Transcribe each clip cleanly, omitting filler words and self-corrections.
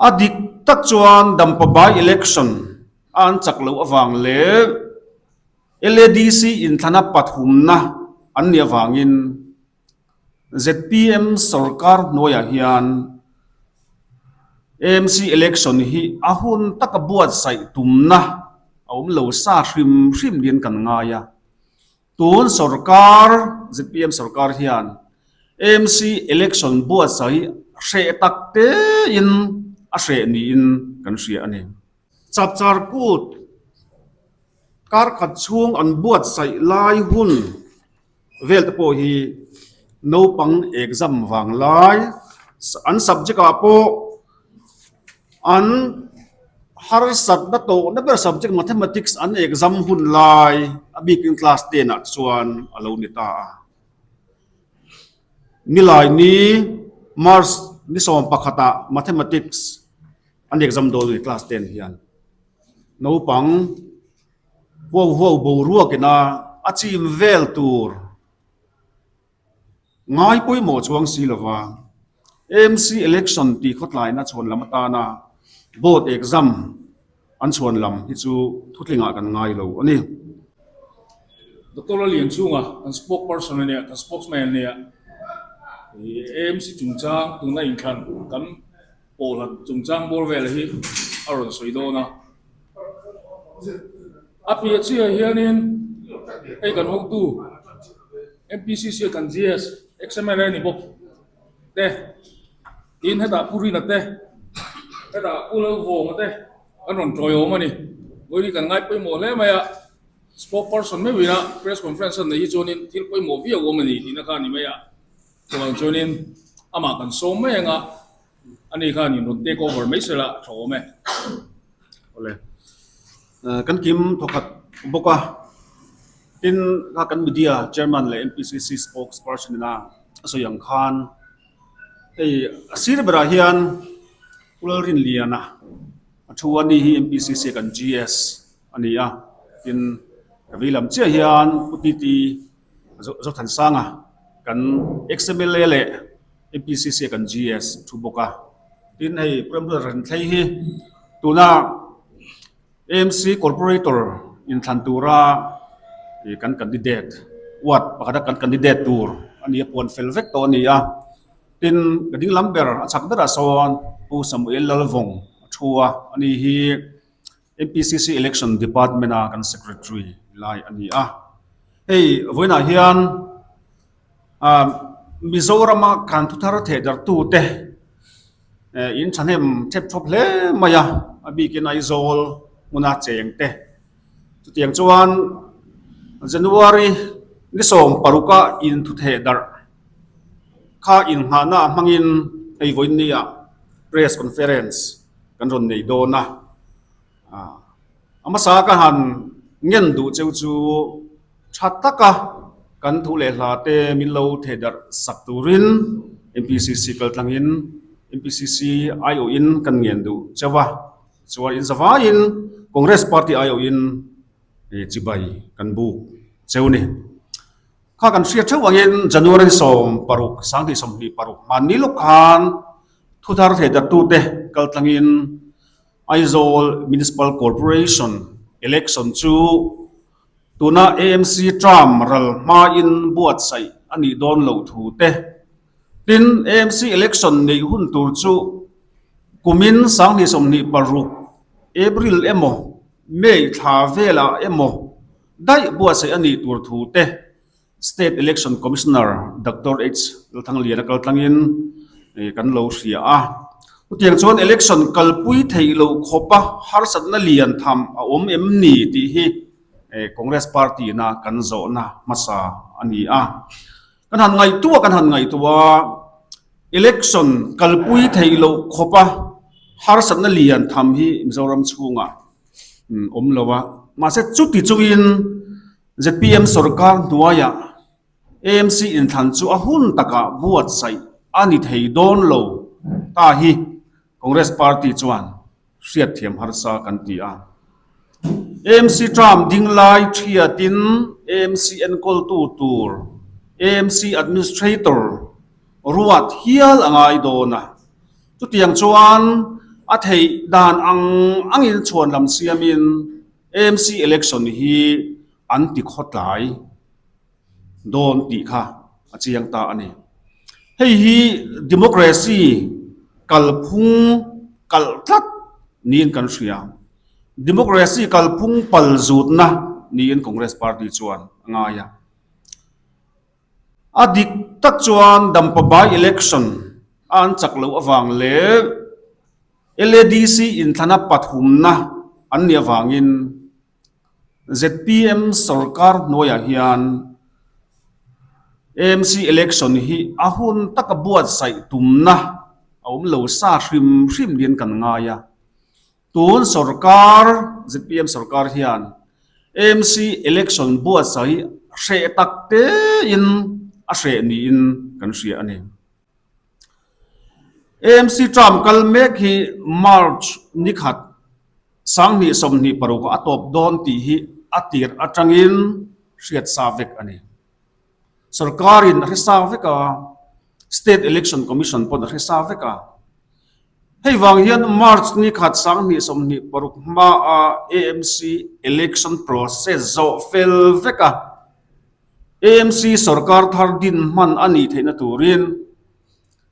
A dik tak chuan Dampa by election a an chak loh avang leh LADC inthlana pathumna an nih avangin zpm sorkar hnuaiah hian AMC election hi a hun taka buatsaih tumna a awm lo sa hrim hrim niin kan ngai a. Tun sorkar, zpm sorkar hian AMC election buatsaih hreh tak tein a hreh niin kan hria a ni. Chapchar kut kar khat chhung an buatsaih lai hun vel te pawh hi naupang exam vang lai an subject ah pawh an harsatna tawhna ber subject mathematics an exam hun lai a bikin class ten ah chuan a lo ni ta a. Nilai ni March ni 11 ah mathematics an exam dawn a ni class ten hian naupang huau huau boruak ina a chim vel tur ngai pawimawh chuang si lova AMC election tih khawtlaina chhuan lam atana board exam an chhuan lam hi chu thutlingah kan ngai lo a ni. Doctor Lalianchhunga kan spokesperson a nia, kan spokesman a nia. AMC chungchang tuna inthlan kan pawhlat chungchang bawr vel hi a rawn sawi dawn a. A piah chiah hianin hei kan hotu MPCC a kan GS ex-MLA ni bawk te tin hetah Pu Rina te hetah Pu Lalvawnga te an rawn tawiawm a ni. Vawiin kan ngai pawimawh hle mai a, spokesperson meuhin a press conference a neih hi chuanin thil pawimawh viau awm a ni tihna kha a ni mai a. Chuvang chuanin amah kan sawm mai ang a, ani khan in rawn take over mai sela a tha awm e. Awle. Kan kim thawkhat bawk a, tin kha kan media chairman leh MPCC spokesperson ina a sawi ang khan hei a sir berah hian Pu Lalrinliana a thu a ni hi MPCC kan GS a ni a, tin ka vei lam chiah hian Pu TT Zothansanga kan ex-MLA leh MPCC kan GS thu bawk a. Tin hei Pu Ramruata Renthlei hi tuna AMC Corporator inthlan tura kan candidate ward pakhata kan candidate tur a ni a, puan fel vek tawh a ni a. Tin ka ding lam ber a chhak berah sawn Pu Samuel Lalvawng a thu a, ani hi MPCC Election Department a kan Secretary lai a ni a. Hei vawiinah hian ah Mizorama kan thuthar thehdarhtute eh in thahnem thep thawp hle mai a, a bikin Aizawl hmuna cheng te. Chutiang chuan January ni 16 a inthu thehdarh kha inngahna hmangin hei vawiin nia press conference kan rawn nei dawn a, a hmasa ka han ngen duh cheu chu tha taka kan thu leh hla te min lo theh darh sak turin MPCC kal tlangin MPCC aiawhin kan ngen duh cheu a, chuan in zavaiin Congress party aiawhin chibai kan buk cheu a ni. Kha kan hriat theuh angin January 16, 2026 hmanni lawk khan Thuthar theidartute kal tlangin Aizawl Municipal Corporation election chu tuna AMC term ral hmain buatsaih a nih dawn loh thu te, tin AMC election neih hun tur chu kumin 2026 April emaw May thla velah emaw daih buatsaih a nih tur thu te State Election Commissioner Doctor H. Lalthangliana kal tlangin kan lo hria a. Chutiang chuan election kalpui theih loh khawpa harsatna lian tham a awm em ni tih hi Congress party ina kan zawhna hmasa a ni a. Kan han ngaihtuah kan han ngaihtuah a, election kalpui theih loh khawpa harsatna lian tham hi Mizoram chhungah awm lo a. Mahse chuti chungin Zpm sorkar hnuaiah AMC inthlan chu a hun takah buatsaih a ni thei dawn lo ta hi Congress party chuan hriatthiam harsa kan ti a. AMC term ding lai thiatin AMC enkawltu tur AMC administrator ruat hial a ngai dawn a. Chutiang chuan. A theih dan ang angin chhuanlam siamin AMC election hi an ti khawtlai dawn tih kha a chiang ta a ni. Hei hi democracy kalphung kalh tlat niin kan hria. Democracy kalphung pal zutna niin Congress party chuan a ngai a. A dik tak chuan Dampa by election a an chak loh avang leh LADC inthlana pathumna an nih avangin zpm sorkar hnuaiah hian AMC election hi a hun taka buatsaih tumna a awm lo sa hrim hrim niin kan ngai a. Tun sorkar, zpm sorkar hian AMC election buatsaih hi hreh tak tein a hreh niin kan hria a ni. AMC term kal mek hi March nikhat 2026 a tawp dawn tih hi a tir atangin hriat sa vek a ni. Sorkarin a hre sa vek a, State Election Commission pawn a hre sa vek a. Hei vang hian March nikhat 2026 hmaa AMC election process zawh fel vek a, AMC sorkar thar din hman a nih theihna turin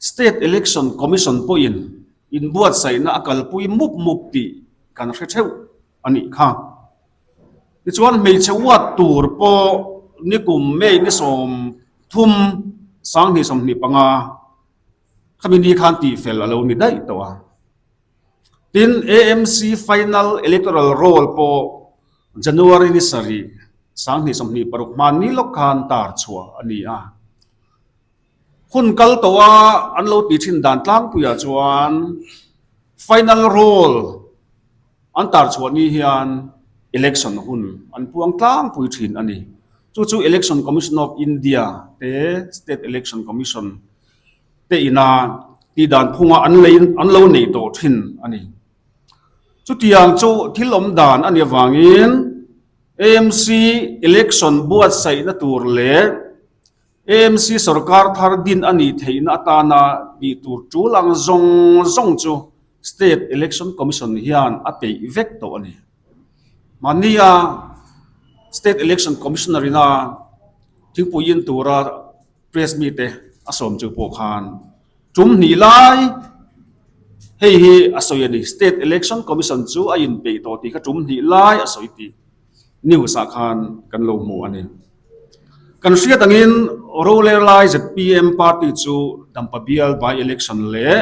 State Election Commission pawhin inbuatsaihna a kalpui mup mup tih kan hre theuh a nih kha. Tichuan hmeichhe uat tur pawh nikum May ni 30 2025 khami ni khan tihfel a lo ni daih tawh a. Tin, AMC Final Electoral Roll pawh January ni 7 2026 hman ni lawk khan tar chhuah a ni a. Hun kal tawh a an lo tih thin dan tlangpuiah chuan Final Roll An tar chhuah ni hian election hun an puang tlangpui thin a ni. Chu chu Election Commission of India te State Election Commission te ina tihdan phunga an lei an lo nei tawh thin a ni. Chutiang chu thil awm dan a nih avangin AMC election buatsaihna tur leh AMC sorkar thar din a nih theihna atana tih tur tul ang zawng zawng chu State Election Commission hian a peih vek tawh a ni. Mahnia State Election Commissioner ina thingpui in tura press mite a sawm chu pawh khan tum hnih lai hei hi a sawi a ni. State Election Commission chu a inpeih tawh tih kha tum hnih lai a sawi tih news ah khan kan lo hmu a ni. Kan hriat angin Rorel lai zpm party chu Dampa bial by election leh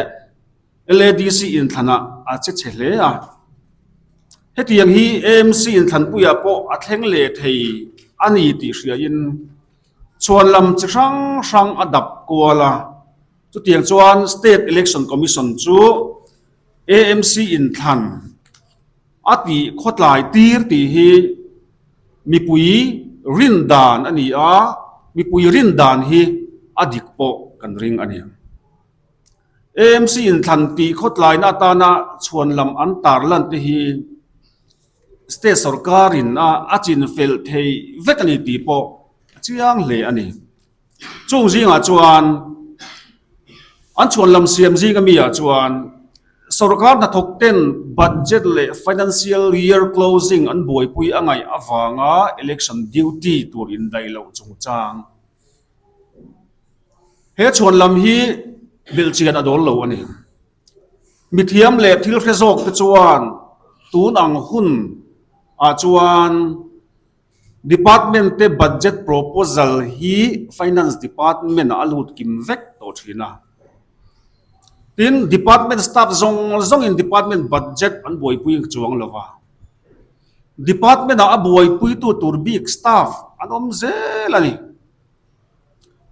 LADC inthlanah a che chhe hle a. Hetiang hi AMC inthlanpuiah pawh a thleng leh thei a ni tih hriain chhuanlam chi hrang hrang a dap kual a. Chutiang chuan State Election Commission chu AMC inthlan a tih khawtlai tir tih hi mipui rin dan a ni a, mipui rin dan hi a dik pawh kan ring a ni. AMC inthlan tih khawtlaina atana chhuanlam an tarlan te hi state sorkarin a a chinfel thei vek a ni tih pawh a chiang hle a ni. Chung zingah chuan an chhuanlam siam zing ami ah chuan sorkar hnathawk ten budget leh financial year closing an buaipui a ngaih avanga election duty tur indaih loh chungchang He chhuan lam hi belhchian a dawl lo a ni. Mithiam leh thil hre zawk te chuan tun ang hun ah chuan Department te budget proposal hi Finance Department ah a lut kim vek tawh thin a. Tin, Department staff zawng zawng in Department budget an buaipui chuang lo va. Department ah a buaipuitu tur bik staff an awm zel a ni.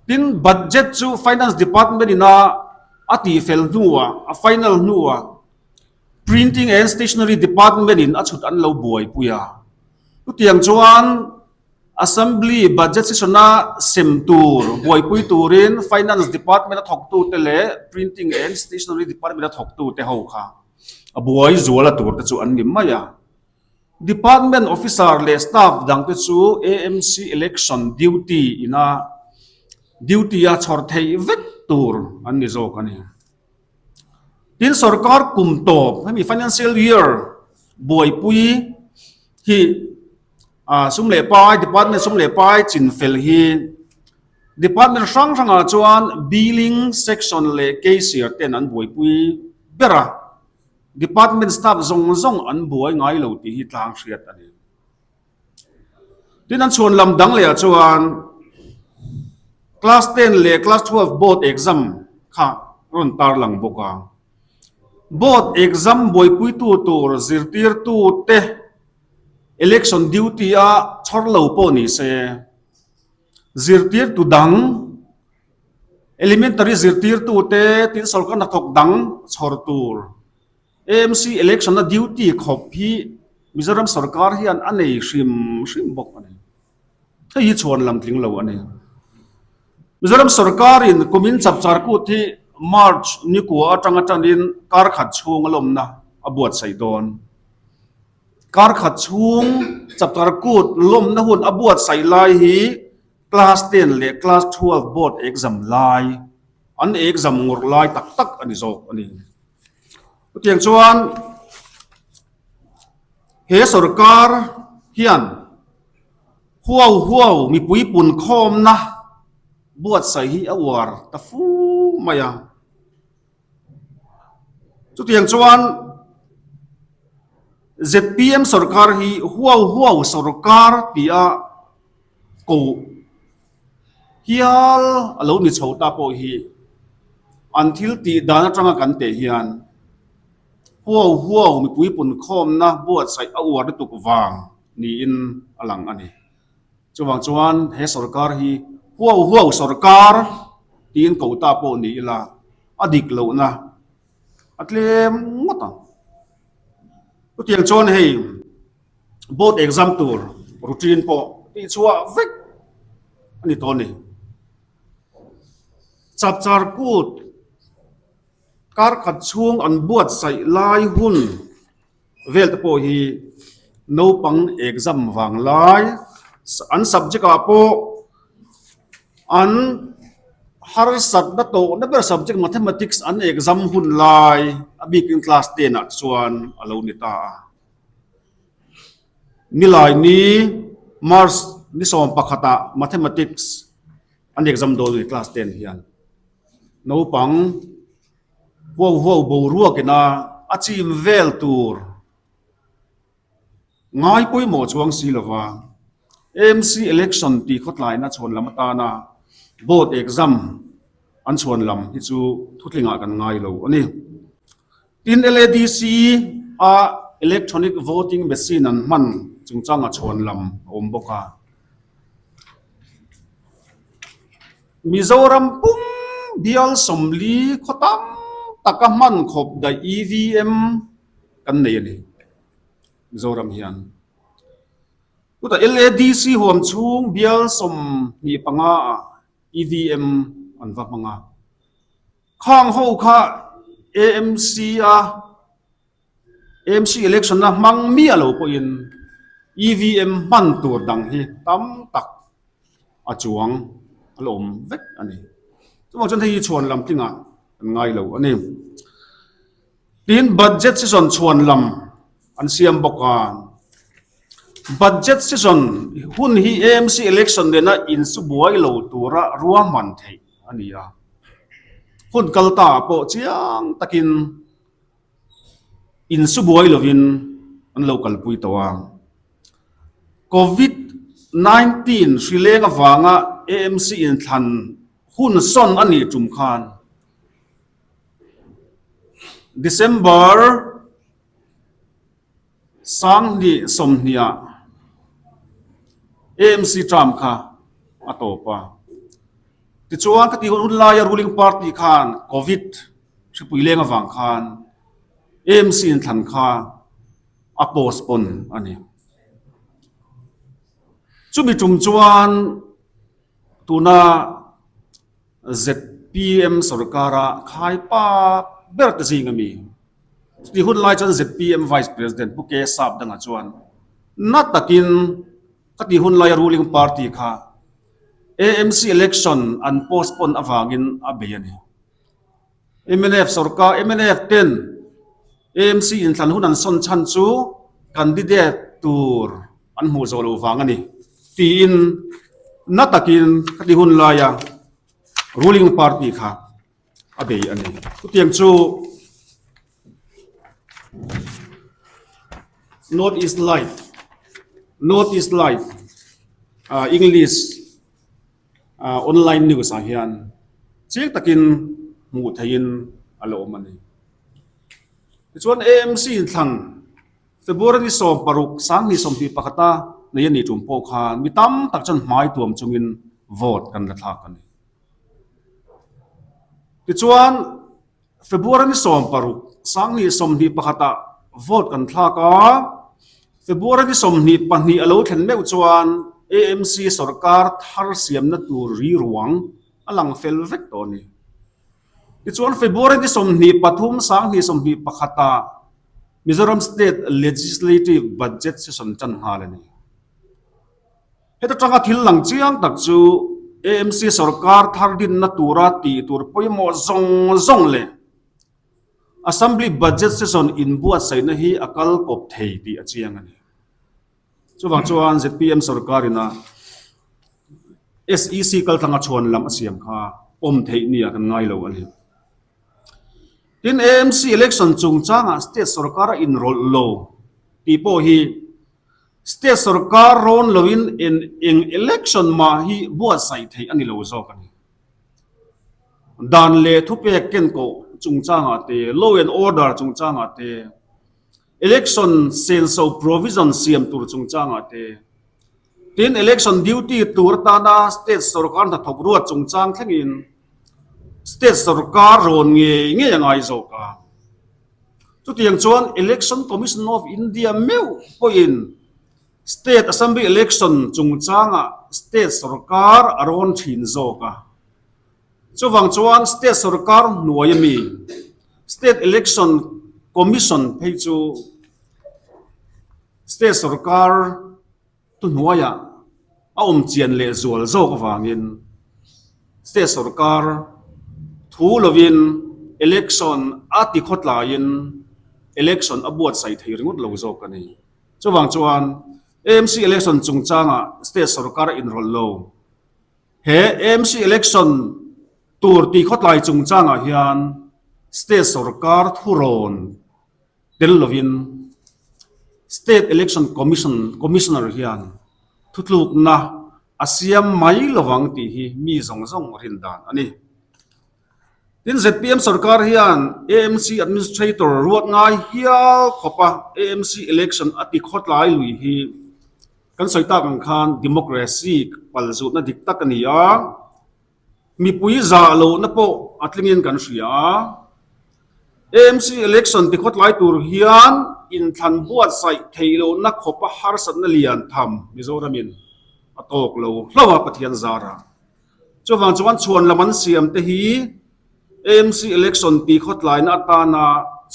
Tin, budget chu Finance Department ina a tihfel hnuah, a final hnuah Printing and Stationery Department in a chhut an lo buaipui a. Chutiang chuan Assembly Budget Session a sem tur buaipui turin Finance Department a thawktute leh Printing and Stationery Department a thawktute ho kha a buai zuala turte chu an ni mai a. Department officer leh staff dangte chu AMC election duty ina duty a chhawr theih vek tur an ni zawk a ni. Tin sorkar kum tawp hemi financial year buaipui hi ah sum leh pai department sum leh pai chin fel hi department hrang hrangah chuan billing section leh cashier ten an buaipui ber a, department staff zawng zawng an buai ngai lo tih hi tlang hriat a ni. Tin an chhuan lam dang leh ah chuan class 10 leh class 12 board exam kha rawn tar lang bawk a. Board exam buaipuitu tur zirtirtu te election duty a chhawr lo pawh ni se zirtirtu dang elementary zirtirtu te tin sorkar hnathawk dang chhawr tur AMC election a duty khawp hi Mizoram sorkar hian a nei hrim hrim bawk a ni. Hei hi chhuan lam tling lo a ni. Mizoram sorkarin kumin chapchar kut hi March nikua atanga tanin kar khat chhung a lawmna a buatsaih dawn. Kar khat chhung chapchar kut lawmna hun a buatsaih lai hi class 10 leh class 12 board exam lai an exam ngawrh lai tak tak a ni zawk a ni. Chutiang chuan he sorkar hian huau huau mipui pun khawmna buatsaih hi a uar ta fu mai a. Chutiang chuan zpm sorkar hi huau huau sorkar tia koh hial a lo ni chho ta pawh hi an thil tih dan atanga kan teh hian huau huau mipui pun khawmna buatsaih a uar lutuk vang niin a lang a ni. Chuvang chuan he sorkar hi huau huau sorkar tiin ko ta pawh ni ila a dik lohna a tlem ngawt ang. Chutiang chuan hei board exam tur routine pawh tihchhuah vek a ni tawh a ni. Chapchar kut kar khat chhung an buatsaih lai hun vel te pawh hi naupang exam vang lai an subject ah pawh an harsatna tawhna ber subject mathematics an exam hun lai a bikin class ten ah chuan a lo ni ta a. Nilai ni March ni 11 ah mathematics an exam dawn a ni class 10 hian naupang huau huau boruak ina a chim vel tur ngai pawimawh chuang si lova AMC election tih khawtlaina chhuan lam atana board exam an chhuan lam hi chu thutlingah kan ngai lo a ni. Tin LADC a electronic voting machine an hman chungchanga chhuan lam a awm bawk a. Mizoram pum bial 40 khaw tam taka hman khawp daih EVM kan nei a ni Mizoram hian. Chutah LADC huam chhung bial 25 ah EVM an va hmang a. Khang ho kha AMC a AMC election a hmang miah lo pawhin EVM hman tur dang hi tam tak a chuang a la awm vek a ni. Chuvang chuan hei hi chhuan lam tlingah kan ngai lo a ni. Tin budget session chhuan lam an siam bawk a. Budget session hun hi AMC election nena insubuai lo tura ruahman theih a ni a. Hun kal ta ah pawh chiang takin insubuai lovin an lo kalpui tawh a. Covid 19 hri leng avanga AMC inthlan hun sawn a nih tum khan December 2020 ah AMC term kha a tawp a. Tichuan khati hun laia ruling party khan Covid hripui leng avang khan AMC inthlan kha a postpone a ni. Chumi tum chuan tuna ZPM sorkara khaipa ber te zing a mi. Chutih hun lai chuan ZPM Vice President Pu K Sapdanga chuan na takin khati hun laia ruling party kha AMC election an postpone avangin a bei a ni. Mnf sorkar mnf ten AMC inthlan hun an sawn chhan chu candidate tur an hmuh zawh loh vang a ni tiin na takin khati hun laia ruling party kha a bei a ni. Chutiang chu North East Live North East Live ah English ah online news ah hian chiang takin hmuh theihin a la awm a ni. Tichuan AMC inthlan February ni 16 2021 a nei a nih tum pawh khan mi tam tak chuan hmai tuam chungin vote kan la thlak a ni. Tichuan February ni 16 2021 ah vote kan thlak a, February ni 22 a lo thlen meuh chuan AMC sorkar thar siamna tur ri ruang a lang fel vek tawh a ni. Tichuan February ni 23 2021 ah Mizoram State Legislative Budget Session tan nghal a ni. Heta tanga thil lang chiang tak chu AMC sorkar thar dinna tura tih tur pawimawh zawng zawng leh Assembly Budget Session inbuatsaihna hi a kal kawp thei tih a chiang a ni. Chuvang chuan zpm sorkarin a SEC kaltlanga chhuan lam a siam kha awm theih nia kan ngai lo a ni. Tin, AMC election chungchangah state sorkar a inrawlh lo tih pawh hi State sorkar rawn loin en eng election mah hi buatsaih theih a ni lo zawk a ni. Dan leh thupek kenkoh chungchangah te, law and order chungchangah te, election senso provision siam tur chungchangah te, tin election duty tur atana state sorkar hnathawk ruat chungchang thlengin state sorkar rawn ngei ngei a ngai zawk a. Chutiang chuan Election Commission of India meuh pawhin State Assembly Election chungchangah state sorkar a rawn thin zawk a. Chuvang chuan state sorkar hnuai ami State Election Commission phei chu state sorkar Thuhnuaiah a awm chian leh zual zawk avangin state sorkar thu lovin election a ti khawtlaiin election a buatsaih thei ringawt lo zawk a ni. Chuvang chuan AMC election chungchangah state sorkar a inrawlh lo. He AMC election tur ti khawtlai chungchangah hian state sorkar thurawn tel lovin State Election Commission Commissioner hian thutlukna a siam mai lovang tih hi mi zawng zawng rin dan a ni. Tin, zpm sorkar hian AMC Administrator ruat ngai hial khawpa AMC Election a ti khawtlai lui hi kan sawi tak ang khan democracy palzutna dik tak a ni a. Mipui zah lohna pawh a tlingin kan hria a. AMC election tikhawtlai tur hian inthlan buatsaih theih lohna khawpa harsatna lian tham Mizoramin a tawk lo hlauh a Pathian zara. Chuvang chuan chhuan lam an siam te hi AMC election tikhawtlaina atana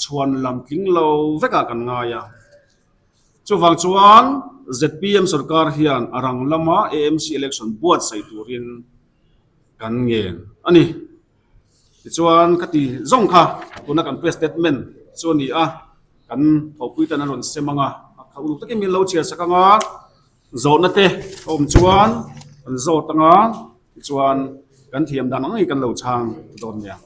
chhuan lam tling lo vekah kan ngai a. Chuvang chuan zpm sorkar hian a rang lama AMC election buatsaih turin kan ngen a ni. Tichuan ka ti zawng kha tuna kan press statement chu a ni a, kan thawhpui tan an rawn sem ang a, a kha uluk takin min lo chhiar sak ang a, zawhna te a awm chuan kan zawt ang a, tichuan kan thiam dan ang hi kan lo chhang dawn nia.